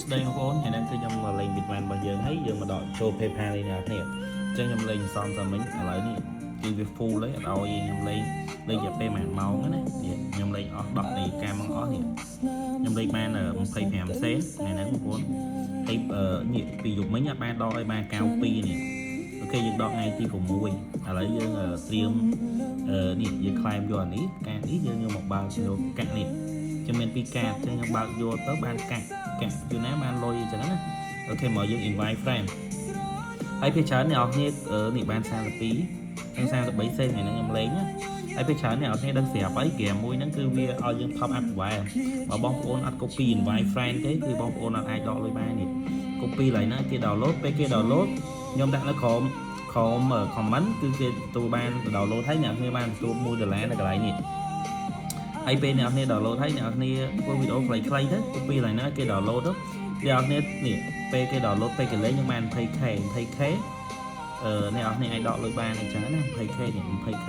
ស្តីបងប្អូនថ្ងៃនេះគឺខ្ញុំមកលេង Bitmine របស់យើងហើយយើងមកដកចូល PayPal នេះអ្នកគ្នាអញ្ចឹងខ្ញុំលេងសំសាមិញឥឡូវនេះគឺវា full ហើយអត់ឲ្យខ្ញុំលេងលេងរយៈពេល1ម៉ោងណានេះខ្ញុំលេងអស់10នាទីការមកអស់នេះខ្ញុំលេងបាន25សេនថ្ងៃហ្នឹងបងប្អូនហើយនេះពីយប់មិញអត់បានដកឲ្យបាន92នេះOK យើងដកថ្ងៃទី6ឥឡូវយើងត្រៀមនេះយើង claim យកអានេះកាតនេះយើងយកមកបើកយកកាក់នេះចាំមានពីរកាតអញ្ចឹងយើងបើកយកទៅបានកាក់កាក់យូរណាបានលុយអញ្ចឹងណាOK មកយើង invite friend ហើយពេលច្រើនអ្នកនរគ្នានេះបាន32និង33សេនថ្ងៃហ្នឹងខ្ញុំលេងណាហើយពេលច្រើនអ្នកនរគ្នាដឹងស្រាប់ហើយហ្គេមមួយហ្នឹងគឺវាឲ្យយើង top up level បើបងប្អូនអត់ copy invite friend ទេគឺបងប្អូនអត់អាចដកលុយបាននេះ copy ឡើយណាគេ download ពេលគេ download ខ្ញុំដាក់នៅក្រោមក្រោម comment គឺគេទទួលបាន download ហើយអ្នកនរគ្នាបានទទួល1ដុល្លារនៅកន្លែងនេះហើយពេលអ្នកនរគ្នា download ហើយអ្នកនរគ្នាធ្វើវីដេអូខ្លីៗទៅ copy ឡើយណាគេ download ទៅអ្នកនរគ្នានេះពេលគេ download ពេលគេលេងយើងបាន 20K 20K អ្នកនរគ្នាអាចដកលុយបានអញ្ចឹងណា 20K នេះ 20K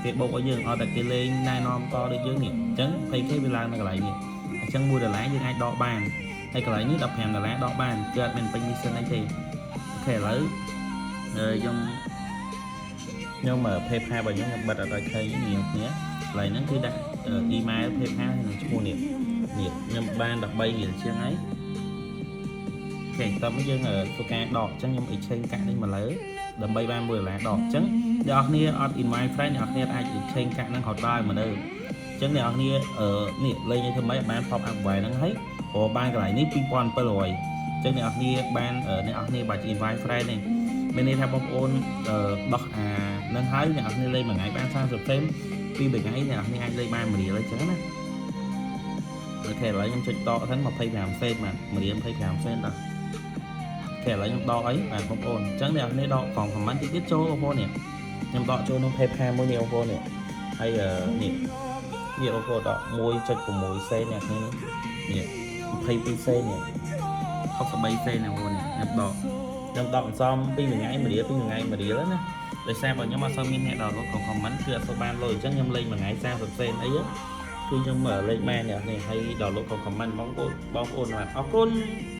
គេបូកឲ្យយើងអត់តែគេលេងណែនាំតដូចយើងនេះអញ្ចឹង 20K វាឡើងនៅកន្លែងនេះអញ្ចឹង1ដុល្លារយើងអាចដកបានហើយកន្លែងនេះ15ដុល្លារដកបានគឺអត់មានពេញ mission អីទេOK ឥឡូវខ្ញុំខ្ញុំ PayPal របស់ខ្ញុំខ្ញុំបិទអត់ឲ្យឃើញនេះគ្នាកន្លែងហ្នឹងគឺដាក់ email PayPal ហើយនឹងឈ្មោះនេះនេះខ្ញុំបាន13រៀលជាងហើយ OK តោះមកយើងធ្វើការដកអញ្ចឹងខ្ញុំ exchange កាក់នេះមកលើដើម្បីបាន1ដុល្លារដកអញ្ចឹងអ្នកនរគ្នាអត់ invite friend អ្នកនរគ្នាអាច exchange កាក់ហ្នឹងរត់ដល់មកលើអញ្ចឹងអ្នកនរគ្នានេះលេងឲ្យធ្វើម៉េចឲ្យបាន top up វ៉ែហ្នឹងហើយព្រោះបានកន្លែងនេះ2700អញ្ចឹងអ្នកនរគ្នាបានអ្នកនរគ្នាបាច់ invite friend នេះមានន័យថាបងប្អូនដោះអានឹងហើយអ្នកនរគ្នាលេងមួយថ្ងៃបាន30សេនពីរថ្ងៃអ្នកនរគ្នាអាចលេងបាន1រៀលអញ្ចឹងណា OK ឥឡូវខ្ញុំចុចដកហ្នឹង25សេនបាទ1រៀល25សេនតោះ OK ឥឡូវខ្ញុំដកអីបាទបងប្អូនអញ្ចឹងអ្នកនរដកក្នុង comment តិចទៀតចូលបងប្អូននេះខ្ញុំដកចូលក្នុង PayPal មួយនេះបងប្អូននេះហើយនេះនេះបងប្អូនដក1.6សេនអ្នកនេះនេះ22សេននេះ63សេនអ្នកបងប្អូននេះខ្ញុំដកអន្សំពីមួយថ្ងៃមួយរៀលពីមួយថ្ងៃមួយរៀលណាដោយសារបើខ្ញុំអត់សូវមានអ្នក download ក្នុង comment គឺអត់សូវបានលុយអញ្ចឹងខ្ញុំលេងមួយថ្ងៃ40សេនអីគឺខ្ញុំលេងបានអ្នកនេះហើយ download ក្នុង comment បងប្អូនបងប្អូនបាទអរគុណ។